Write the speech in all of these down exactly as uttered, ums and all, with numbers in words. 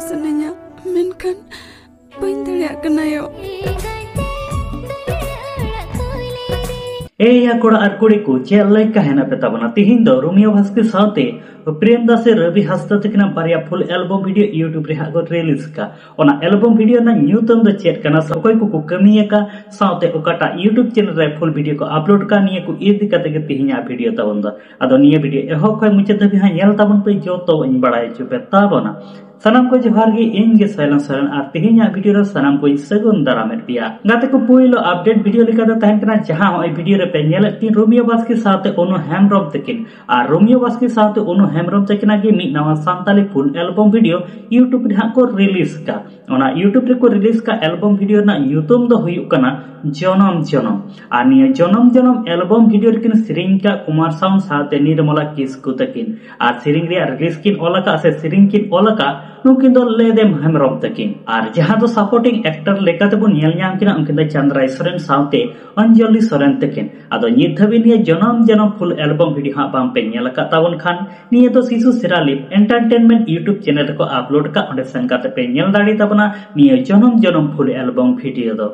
ᱥᱟᱱᱟᱧᱟ, ᱢᱮᱱᱠᱷᱟᱱ ᱵᱟᱹᱧ ᱫᱟᱲᱮᱭᱟᱜ ᱠᱟᱱᱟ ᱭᱳ᱾ ᱮᱭ ᱭᱟ ᱠᱚᱲᱟ ᱟᱨ ᱠᱩᱲᱤ ᱠᱚ, ᱪᱮᱫ ᱞᱮᱠᱟ ᱦᱮᱱᱟᱜ ᱯᱮ ᱛᱟᱵᱚᱱᱟ? ᱛᱤᱦᱤᱧ ᱫᱚ ᱨᱳᱢᱤᱭᱳ ᱵᱟᱥᱠᱮ ᱥᱟᱶᱛᱮ ᱯᱨᱮᱢ ᱫᱟᱥ ᱥᱮ ᱨᱚᱵᱤ ᱦᱟᱸᱥᱫᱟ ᱛᱟᱹᱠᱤᱱᱟᱜ ᱵᱟᱨᱭᱟ ᱯᱷᱩᱞ ᱮᱞᱵᱚᱢ ᱵᱷᱤᱰᱤᱭᱳ YouTube ᱨᱮ ᱦᱟᱸᱜ ᱠᱚ ᱨᱤᱞᱤᱡᱽ ᱠᱟᱜ᱾ ᱚᱱᱟ ᱮᱞᱵᱚᱢ ᱵᱷᱤᱰᱤᱭᱳ ᱨᱮᱱᱟᱜ ᱧᱩᱛᱩᱢ ᱫᱚ ᱪᱮᱫ ᱠᱟᱱᱟ, ᱥᱮ ᱚᱠᱚᱭ ᱠᱚᱠᱚ ᱠᱟᱹᱢᱤᱭᱟᱠᱟᱫ, ᱥᱟᱶᱛᱮ ᱚᱠᱟᱴᱟᱜ YouTube ᱪᱮᱱᱮᱞ ᱨᱮ ᱯᱷᱩᱞ ᱵᱷᱤᱰᱤᱭᱳ ᱠᱚ ᱟᱯᱞᱳᱰ ᱠᱟᱜ, ᱱᱤᱭᱟᱹ ᱠᱚ ᱤᱫᱤ ᱠᱟᱛᱮ ᱜᱮ ᱛᱤᱦᱤᱧᱟᱜ ᱵᱷᱤᱰᱤᱭᱳ ᱛᱟᱵᱚᱱ ᱫᱚ᱾ ᱟᱫᱚ ᱱᱤᱭᱟᱹ ᱵᱷᱤᱰᱤᱭᱳ ᱮᱦᱚᱵ ᱠᱷᱚᱱ ᱢᱩᱪᱟᱹᱫ ᱫᱷᱟᱹᱵᱤᱡ ᱦᱟᱸᱜ ᱧᱮᱞ ᱛᱟᱵᱚᱱ ᱯᱮ, ᱡᱚᱛᱚ ᱤᱧ ᱵᱟᱲᱟᱭ ᱦᱚᱪᱚ ᱯᱮ ᱛᱟᱵᱚᱱᱟ᱾ ᱥᱟᱱᱟᱢ ᱠᱚ ᱡᱚᱦᱟᱨ ᱜᱮ, ᱤᱧ ᱜᱮ ᱥᱟᱭᱞᱮᱱ ᱥᱚᱨᱮᱱ ᱟᱨ ᱛᱮᱦᱮᱧᱟᱜ ᱵᱷᱤᱰᱤᱭᱳ ᱨᱮ ᱥᱟᱱᱟᱢ ᱠᱚᱧ ᱥᱟᱹᱜᱩᱱ ᱫᱟᱨᱟᱢᱮᱫ ᱯᱮᱭᱟ᱾ ᱜᱟᱛᱮ ᱠᱚ, ᱯᱳᱭᱞᱳ ᱟᱯᱰᱮᱴ ᱵᱷᱤᱰᱤᱭᱳ ᱞᱮᱠᱟᱛᱮ ᱛᱟᱦᱮᱱ ᱠᱟᱱᱟ, ᱡᱟᱦᱟᱸ ᱱᱚᱜᱼᱚᱭ ᱵᱷᱤᱰᱤᱭᱳ ᱨᱮᱯᱮ ᱧᱮᱞᱮᱫ ᱠᱤᱱ ᱨᱳᱢᱤᱭᱳ ᱵᱟᱥᱠᱮ ᱥᱟᱶᱛᱮ ᱚᱱᱩ ᱦᱮᱢᱵᱨᱚᱢ ᱛᱟᱹᱠᱤᱱ᱾ ᱟᱨ ᱨᱳᱢᱤᱭᱳ ᱵᱟᱥᱠᱮ ᱥᱟᱶᱛᱮ ᱚᱱᱩ ᱦᱮᱢᱵᱨᱚᱢ ᱛᱟᱹᱠᱤᱱᱟᱜ ᱜᱮ ᱢᱤᱫ ᱱᱟᱣᱟ ᱥᱟᱱᱛᱟᱞᱤ ᱯᱷᱩᱞ ᱮᱞᱵᱚᱢ ᱵᱷᱤᱰᱤᱭᱳ YouTube ᱨᱮ ᱦᱟᱸᱜ ᱠᱚ ᱨᱤᱞᱤᱡᱽ ᱠᱟᱜ᱾ ᱚᱱᱟ YouTube ᱨᱮᱠᱚ ᱨᱤᱞᱤᱡᱽ ᱠᱟᱜ ᱮᱞᱵᱚᱢ ᱵᱷᱤᱰᱤᱭᱳ ᱨᱮᱱᱟᱜ ᱧᱩᱛᱩᱢ ᱫᱚ ᱦᱩᱭᱩᱜ ᱠᱟᱱᱟ ᱡᱚᱱᱚᱢ ᱡᱚᱱᱚᱢ᱾ ᱟᱨ ᱱᱤᱭᱟᱹ ᱡᱚᱱᱚᱢ ᱡᱚᱱᱚᱢ ᱮᱞᱵᱚᱢ ᱵᱷᱤᱰᱤᱭᱳ ᱨᱮᱠᱤᱱ ᱥᱮᱨᱮᱧ ᱠᱟᱜ ᱠᱩᱢᱟᱨ ᱥᱟᱣᱩᱱᱰ ᱥᱟᱶᱛᱮ ᱱᱤᱨᱢᱚᱞᱟ ᱠᱤᱥᱠᱩ ᱛᱟᱹᱠᱤᱱ᱾ ᱟᱨ ᱥᱮᱨᱮᱧ ᱨᱮᱭᱟᱜ ᱨᱤᱞᱤᱡᱽ ᱠᱤᱱ ᱚᱞ ᱟᱠᱟᱫ ᱥᱮ ᱥᱮᱨᱮᱧ ᱠᱤᱱ ᱚᱞ ᱟᱠᱟᱫ ᱱᱩᱠᱤᱱ ᱫᱚ ᱞᱮᱫᱮᱢ ᱦᱮᱢᱵᱨᱚᱢ ᱛᱟᱹᱠᱤᱱ᱾ ᱟᱨ ᱡᱟᱦᱟᱸ ᱫᱚ ᱥᱟᱯᱳᱨᱴᱤᱝ ᱮᱠᱴᱟᱨ ᱞᱮᱠᱟᱛᱮᱵᱚᱱ ᱧᱮᱞ ᱧᱟᱢ ᱠᱤᱱᱟ, ᱩᱱᱠᱤᱱ ᱫᱚ ᱪᱟᱸᱫᱽᱨᱟᱭ ᱥᱚᱨᱮᱱ ᱥᱟᱶᱛᱮ ᱚᱧᱡᱚᱞᱤ ᱥᱚᱨᱮᱱ ᱛᱟᱹᱠᱤᱱ᱾ ᱟᱫᱚ ᱱᱤᱛ ᱫᱷᱟᱹᱵᱤᱡ ᱱᱤᱭᱟᱹ ᱡᱚᱱᱚᱢ ᱡᱚᱱᱚᱢ ᱯᱷᱩᱞ ᱮᱞᱵᱚᱢ ᱵᱷᱤᱰᱤᱭᱳ ᱦᱟᱸᱜ ᱵᱟᱝ ᱯᱮ ᱧᱮᱞ ᱟᱠᱟᱫ ᱛᱟᱵᱚᱱ ᱠᱷᱟᱱ, ᱱᱤᱭᱟᱹ ᱫᱚ ᱥᱤᱥᱩ ᱥᱮᱨᱟᱞᱤᱯ ᱮᱱᱴᱟᱨᱴᱮᱱᱢᱮᱱᱴ YouTube ᱪᱮᱱᱮᱞ ᱨᱮᱠᱚ ᱟᱯᱞᱳᱰ ᱠᱟᱜ, ᱚᱸᱰᱮ ᱥᱮᱱ ᱠᱟᱛᱮ ᱯᱮ ᱧᱮᱞ ᱫᱟᱲᱮ ᱛᱟᱵᱚᱱᱟ ᱱᱤᱭᱟᱹ ᱡᱚᱱᱚᱢ ᱡᱚᱱᱚᱢ ᱯᱷᱩᱞ ᱮᱞᱵᱚᱢ ᱵᱷᱤᱰᱤᱭᱳ ᱫᱚ᱾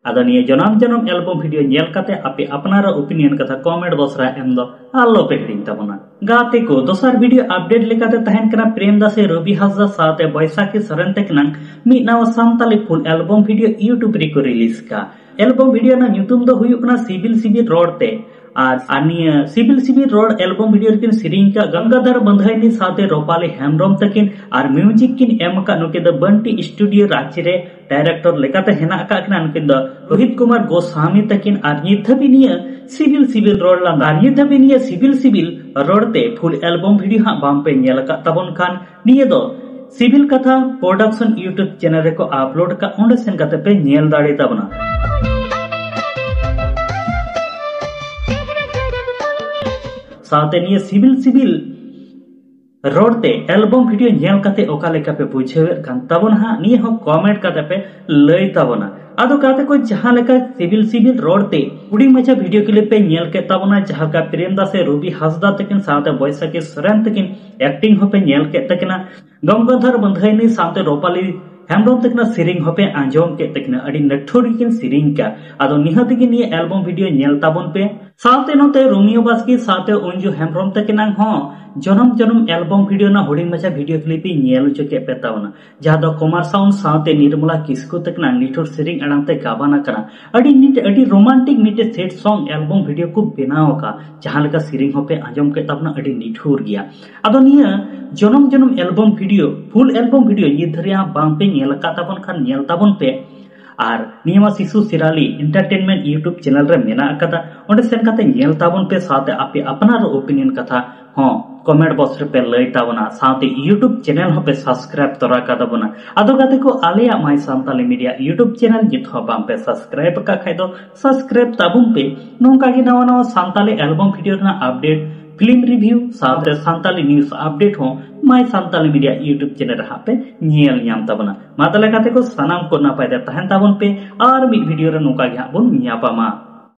ᱟᱫᱚ ᱱᱤᱭᱟᱹ ᱡᱚᱱᱚᱢ ᱡᱚᱱᱚᱢ ᱮᱞᱵᱚᱢ ᱵᱷᱤᱰᱤᱭᱳ ᱧᱮᱞ ᱠᱟᱛᱮ ᱟᱯᱮ ᱟᱯᱱᱟᱨᱟᱜ ᱳᱯᱤᱱᱤᱭᱚᱱ ᱠᱟᱛᱷᱟ ᱠᱚᱢᱮᱱᱴ ᱵᱚᱠᱥ ᱨᱮ ᱮᱢ ᱫᱚ ᱟᱞᱚ ᱯᱮ ᱦᱤᱲᱤᱧ ᱛᱟᱵᱚᱱᱟ᱾ ᱜᱟᱛᱮ ᱠᱚ, ᱫᱚᱥᱟᱨ ᱵᱷᱤᱰᱤᱭᱳ ᱟᱯᱰᱮᱴ ᱞᱮᱠᱟᱛᱮ ᱛᱟᱦᱮᱱ ᱠᱟᱱᱟ ᱯᱨᱮᱢ ᱫᱟᱥ ᱥᱮ ᱨᱚᱵᱤ ᱦᱟᱸᱥᱫᱟ ᱥᱟᱶᱛᱮ ᱵᱳᱭᱥᱟᱠᱷᱤ ᱥᱚᱨᱮᱱ ᱛᱟᱹᱠᱤᱱᱟᱜ ᱢᱤᱫ ᱱᱟᱣᱟ ᱥᱟᱱᱛᱟᱞᱤ ᱯᱷᱩᱞ ᱮᱞᱵᱚᱢ ᱵᱷᱤᱰᱤᱭᱳ YouTube ᱨᱮᱠᱚ ᱨᱤᱞᱤᱡᱽ ᱠᱟᱜ᱾ ᱮᱞᱵᱚᱢ ᱵᱷᱤᱰᱤᱭᱳ ᱨᱮᱱᱟᱜ ᱧᱩᱛᱩᱢ ᱫᱚ ᱦᱩᱭᱩᱜ ᱠᱟᱱᱟ ᱥᱤᱵᱤᱞ ᱥᱤᱵᱤᱞ ᱨᱚᱲ ᱛᱮ᱾ ᱟᱨ, ᱟᱨ ᱱᱤᱭᱟᱹ ᱥᱤᱵᱤᱞ ᱥᱤᱵᱤᱞ ᱨᱚᱲ ᱮᱞᱵᱚᱢ ᱵᱷᱤᱰᱤᱭᱳ ᱨᱮᱠᱤᱱ ᱥᱮᱨᱮᱧ ᱠᱟᱜ ᱜᱚᱝᱜᱟᱫᱷᱚᱨ ᱵᱟᱸᱫᱷᱟᱭᱱᱤ ᱥᱟᱶᱛᱮ ᱨᱚᱯᱟᱞᱤ ᱦᱮᱢᱵᱨᱚᱢ ᱛᱟᱹᱠᱤᱱ, ᱟᱨ ᱢᱤᱣᱡᱤᱠ ᱠᱤᱱ ᱮᱢ ᱟᱠᱟᱫ ᱱᱩᱠᱤᱱ ᱫᱚ ᱵᱟᱱᱴᱤ ᱥᱴᱩᱰᱤᱭᱳ ᱨᱟᱸᱪᱤ ᱨᱮ ᱰᱟᱭᱨᱮᱠᱴᱚᱨ ᱞᱮᱠᱟᱛᱮ ᱦᱮᱱᱟᱜ ᱟᱠᱟᱫ ᱠᱤᱱᱟ ᱱᱩᱠᱤᱱ ᱫᱚ ᱨᱳᱦᱤᱛ ᱠᱩᱢᱟᱨ ᱜᱳᱥᱟᱢᱤ ᱛᱟᱹᱠᱤᱱ᱾ ᱟᱨ ᱱᱤᱛ ᱫᱷᱟᱹᱵᱤᱡ ᱱᱤᱭᱟᱹ ᱥᱤᱵᱤᱞ ᱥᱤᱵᱤᱞ ᱨᱚᱲ ᱞᱟᱸᱫᱟ, ᱟᱨ ᱱᱤᱛ ᱫᱷᱟᱹᱵᱤᱡ ᱱᱤᱭᱟᱹ ᱥᱤᱵᱤᱞ ᱥᱤᱵᱤᱞ ᱨᱚᱲ ᱛᱮ ᱯᱷᱩᱞ ᱮᱞᱵᱚᱢ ᱵᱷᱤᱰᱤᱭᱳ ᱦᱟᱸᱜ ᱵᱟᱝ ᱯᱮ ᱧᱮᱞ ᱟᱠᱟᱫ ᱛᱟᱵᱚᱱ ᱠᱷᱟᱱ, ᱱᱤᱭᱟᱹ ᱫᱚ ᱥᱤᱵᱤᱞ ᱠᱟᱛᱷᱟ ᱯᱨᱚᱰᱟᱠᱥᱚᱱ YouTube ᱪᱮᱱᱮᱞ ᱨᱮᱠᱚ ᱟᱯᱞᱳᱰ ᱟᱠᱟᱫ, ᱚᱸᱰᱮ ᱥᱮᱱ ᱠᱟᱛᱮ ᱯᱮ ᱧᱮᱞ ᱫᱟᱲᱮ ᱛᱟᱵᱚᱱᱟ᱾ ᱥᱟᱶᱛᱮ ᱱᱤᱭᱟᱹ ᱥᱤᱵᱤᱞ ᱥᱤᱵᱤᱞ ᱨᱚᱲ ᱛᱮ ᱮᱞᱵᱚᱢ ᱵᱷᱤᱰᱤᱭᱳ ᱧᱮᱞ ᱠᱟᱛᱮ ᱚᱠᱟ ᱞᱮᱠᱟ ᱯᱮ ᱵᱩᱡᱷᱟᱹᱣᱮᱫ ᱠᱟᱱ ᱛᱟᱵᱚᱱᱟ ᱦᱟᱸᱜ, ᱱᱤᱭᱟᱹ ᱦᱚᱸ ᱠᱚᱢᱮᱱᱴ ᱠᱟᱛᱮ ᱯᱮ ᱞᱟᱹᱭ ᱛᱟᱵᱚᱱᱟ᱾ ᱟᱫᱚ ᱜᱟᱛᱮ ᱠᱚ, ᱡᱟᱦᱟᱸ ᱞᱮᱠᱟ ᱥᱤᱵᱤᱞ ᱥᱤᱵᱤᱞ ᱨᱚᱲ ᱛᱮ ᱦᱩᱰᱤᱧ ᱢᱟᱪᱷᱟ ᱵᱷᱤᱰᱤᱭᱳ ᱠᱞᱤᱯ ᱯᱮ ᱧᱮᱞ ᱠᱮᱫ ᱛᱟᱵᱚᱱᱟ, ᱡᱟᱦᱟᱸ ᱞᱮᱠᱟ ᱯᱨᱮᱢ ᱫᱟᱥ ᱥᱮ ᱨᱚᱵᱤ ᱦᱟᱸᱥᱫᱟ ᱛᱟᱹᱠᱤᱱ ᱥᱟᱶᱛᱮ ᱵᱚᱭᱥᱟᱠᱷᱤ ᱥᱚᱨᱮᱱ ᱛᱟᱹᱠᱤᱱ ᱮᱠᱴᱤᱝ ᱦᱚᱸᱯᱮ ᱧᱮᱞ ᱠᱮᱫ ᱛᱟᱹᱠᱤᱱᱟ, ᱜᱚᱝᱜᱟᱫᱷᱚᱨ ᱵᱟᱹᱫᱷᱟᱹᱭᱱᱤ ᱥᱟᱶᱛᱮ ᱨᱚᱯᱟᱞᱤ ᱦᱮᱢᱵᱨᱚᱢ ᱛᱟᱹᱠᱤᱱᱟᱜ ᱥᱮᱨᱮᱧ ᱦᱚᱸᱯᱮ ᱟᱸᱡᱚᱢ ᱠᱮᱫ ᱛᱟᱹᱠᱤᱱᱟ᱾ ᱟᱹᱰᱤ ᱱᱟᱹᱴᱷᱩᱨ ᱜᱮᱠᱤᱱ ᱥᱮᱨᱮᱧ ᱠᱟᱜ᱾ ᱟᱫᱚ ᱱᱤᱦᱟᱹᱛ ᱜᱮ ᱱᱤᱭᱟᱹ ᱮᱞᱵᱚᱢ ᱵᱷᱤᱰᱤᱭᱳ ᱧᱮᱞ ᱛᱟᱵᱚᱱ ᱯᱮ᱾ ᱥᱟᱶᱛᱮ ᱱᱚᱛᱮ ᱨᱳᱢᱤᱭᱳ ᱵᱟᱥᱠᱮ ᱥᱟᱶᱛᱮ ᱚᱧᱡᱩ ᱦᱮᱢᱵᱨᱚᱢ ᱛᱟᱹᱠᱤᱱᱟᱜ ᱦᱚᱸ ᱡᱚᱱᱚᱢ ᱡᱚᱱᱚᱢ ᱮᱞᱵᱚᱢ ᱵᱷᱤᱰᱤᱭᱳ ᱨᱮᱱᱟᱜ ᱦᱩᱰᱤᱧ ᱢᱟᱪᱷᱟ ᱵᱷᱤᱰᱤᱭᱳ ᱠᱞᱤᱯ ᱤᱧ ᱧᱮᱞ ᱦᱚᱪᱚ ᱠᱮᱫ ᱯᱮ ᱛᱟᱵᱚᱱᱟ, ᱡᱟᱦᱟᱸ ᱫᱚ ᱠᱩᱢᱟᱨ ᱥᱟᱣᱩᱱᱰ ᱥᱟᱶᱛᱮ ᱱᱤᱨᱢᱚᱞᱟ ᱠᱤᱥᱠᱩ ᱛᱟᱹᱠᱤᱱᱟᱜ ᱱᱤᱴᱷᱩᱨ ᱥᱮᱨᱮᱧ ᱟᱲᱟᱝ ᱛᱮ ᱜᱟᱵᱟᱱ ᱟᱠᱟᱱᱟ᱾ ᱟᱹᱰᱤ ᱱᱤᱴ, ᱟᱹᱰᱤ ᱨᱳᱢᱟᱱᱴᱤᱠ ᱢᱤᱫᱴᱮᱡ ᱥᱮᱰ ᱥᱚᱝ ᱮᱞᱵᱚᱢ ᱵᱷᱤᱰᱤᱭᱳ ᱠᱚ ᱵᱮᱱᱟᱣ ᱟᱠᱟᱫ᱾ ᱡᱟᱦᱟᱸ ᱞᱮᱠᱟ ᱥᱮᱨᱮᱧ ᱦᱚᱸᱯᱮ ᱟᱸᱡᱚᱢ ᱠᱮᱫ ᱛᱟᱵᱚᱱᱟ, ᱟᱹᱰᱤ ᱱᱤᱴᱷᱩᱨ ᱜᱮᱭᱟ᱾ ᱟᱫᱚ ᱱᱤᱭᱟᱹ ᱡᱚᱱᱚᱢ ᱡᱚᱱᱚᱢ ᱮᱞᱵᱚᱢ ᱵᱷᱤᱰᱤᱭᱳ, ᱯᱷᱩᱞ ᱮᱞᱵᱚᱢ ᱵᱷᱤᱰᱤᱭᱳ ᱱᱤᱛ ᱫᱷᱟᱹᱨᱤᱡ ᱦᱚᱸ ᱵᱟᱝ ᱯᱮ ᱧᱮᱞ ᱟᱠᱟᱫ ᱛᱟᱵᱚᱱ ᱠᱷᱟᱱ ᱧᱮᱞ ᱛᱟᱵᱚᱱ ᱯᱮ᱾ ᱟᱨ ᱱᱤᱭᱟᱹ ᱢᱟ ᱥᱤᱥᱩ ᱥᱤᱨᱟᱞᱤ ᱮᱱᱴᱟᱨᱴᱮᱱᱢᱮᱱᱴ YouTube ᱪᱮᱱᱮᱞ ᱨᱮ ᱢᱮᱱᱟᱜ ᱟᱠᱟᱫᱟ, ᱚᱸᱰᱮ ᱥᱮᱱ ᱠᱟᱛᱮ ᱧᱮᱞ ᱛᱟᱵᱚᱱ ᱯᱮ, ᱥᱟᱶᱛᱮ ᱟᱯᱮ ᱟᱯᱱᱟᱨ ᱳᱯᱤᱱᱤᱭᱚᱱ ᱠᱟᱛᱷᱟ ᱦᱚᱸ ᱠᱚᱢᱮᱱᱴ ᱵᱚᱠᱥ ᱨᱮᱯᱮ ᱞᱟᱹᱭ ᱛᱟᱵᱚᱱᱟ, ᱥᱟᱶᱛᱮ YouTube ᱪᱮᱱᱮᱞ ᱦᱚᱸᱯᱮ ᱥᱟᱵᱥᱠᱨᱟᱭᱤᱵ ᱛᱚᱨᱟ ᱠᱟᱛᱟᱵᱚᱱᱟ᱾ ᱟᱫᱚ ᱜᱟᱛᱮ ᱠᱚ, ᱟᱞᱮᱭᱟᱜ ᱢᱟᱭ ᱥᱟᱱᱛᱟᱞᱤ ᱢᱤᱰᱤᱭᱟ YouTube ᱪᱮᱱᱮᱞ ᱱᱤᱛ ᱦᱚᱸ ᱵᱟᱝ ᱯᱮ ᱥᱟᱵᱥᱠᱨᱟᱭᱤᱵ ᱟᱠᱟᱫ ᱠᱷᱟᱡ ᱫᱚ ᱥᱟᱵᱥᱠᱨᱟᱭᱤᱵ ᱛᱟᱵᱚᱱ ᱯᱮ᱾ ᱱᱚᱝᱠᱟ ᱜᱮ ᱱᱟᱣᱟ ᱱᱟᱣᱟ ᱥᱟᱱᱛᱟᱞᱤ ᱮᱞᱵᱚᱢ ᱵᱷᱤᱰᱤᱭᱳ ᱨᱮᱱᱟᱜ ᱟᱯᱰᱮᱴ, ᱯᱷᱤᱞᱢ ᱨᱤᱵᱷᱤᱭᱩ ᱥᱟᱶᱛᱮ ᱥᱟᱱᱛᱟᱞᱤ ᱱᱤᱭᱩᱡ ᱟᱯᱰᱮᱴ ᱦᱚᱸ ᱢᱟᱭ ᱥᱟᱱᱛᱟᱞᱤ ᱢᱤᱰᱤᱭᱟ YouTube ᱪᱮᱱᱮᱞ ᱨᱮ ᱦᱟᱸᱜ ᱯᱮ ᱧᱮᱞ ᱧᱟᱢ ᱛᱟᱵᱚᱱᱟ᱾ ᱢᱟ ᱛᱟᱦᱞᱮ ᱜᱟᱛᱮ ᱠᱚ, ᱥᱟᱱᱟᱢ ᱠᱚ ᱱᱟᱯᱟᱭ ᱛᱮ ᱛᱟᱦᱮᱱ ᱛᱟᱵᱚᱱ ᱯᱮ, ᱟᱨ ᱢᱤᱫ ᱵᱷᱤᱰᱤᱭᱳ ᱨᱮ ᱱᱚᱝᱠᱟ ᱜᱮ ᱦᱟᱸᱜ ᱵᱚᱱ ᱧᱟᱯᱟᱢᱟ᱾